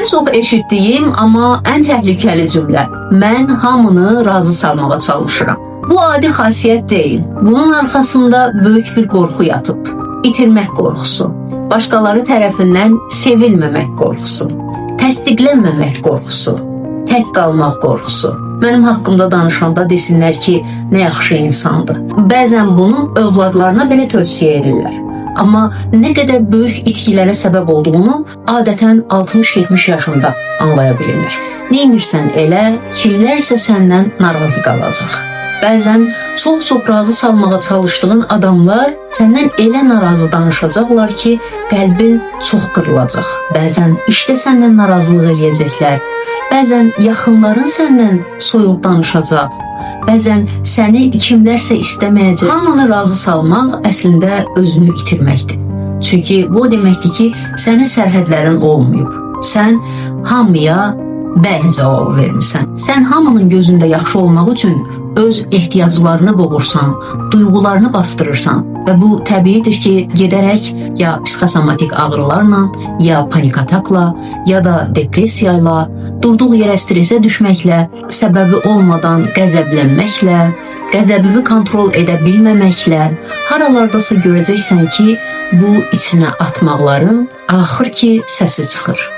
Ən çox eşitdiyim, amma ən təhlükəli cümlə: "Mən hamını razı salmağa çalışıram." Bu adi xasiyyət deyil. Bunun arxasında böyük bir qorxu yatıb. İtirmək qorxusu, başqaları tərəfindən sevilməmək qorxusu, təsdiqlənməmək qorxusu, tək qalmaq qorxusu. Mənim haqqımda danışanda desinlər ki, nə yaxşı insandır. Bəzən bunu övladlarına belə tövsiyə edirlər. Amma nə qədər böyük itkilərə səbəb olduğunu adətən 60-70 yaşında anlaya bilirlər. Nə edirsən elə, kimlərsə səndən narazı qalacaq. Bəzən çox-çox razı salmağa çalışdığın adamlar səndən elə narazı danışacaqlar ki, qəlbin çox qırılacaq. Bəzən işdə səndən narazılıq eləyəcəklər. Bəzən yaxınların səndən soyuq danışacaq. Bəzən səni kimlərsə istəməyəcək. Hamını razı salmaq əslində özünü itirməkdir. Çünki bu o deməkdir ki, sənin sərhədlərin olmayıb. Sən hamıya bəli cavabı vermisən. Sən hamının gözündə yaxşı olmaq üçün öz ehtiyaclarını boğursan, duyğularını bastırırsan və bu təbiidir ki, gedərək ya psixosomatik ağrılarla, ya panik atakla, ya da depressiya ilə, durduğu yerə stresə düşməklə, səbəbi olmadan qəzəblənməklə, qəzəbini kontrol edə bilməməklə, haralardasa görəcəksən ki, bu içinə atmaqların axır ki səsi çıxır.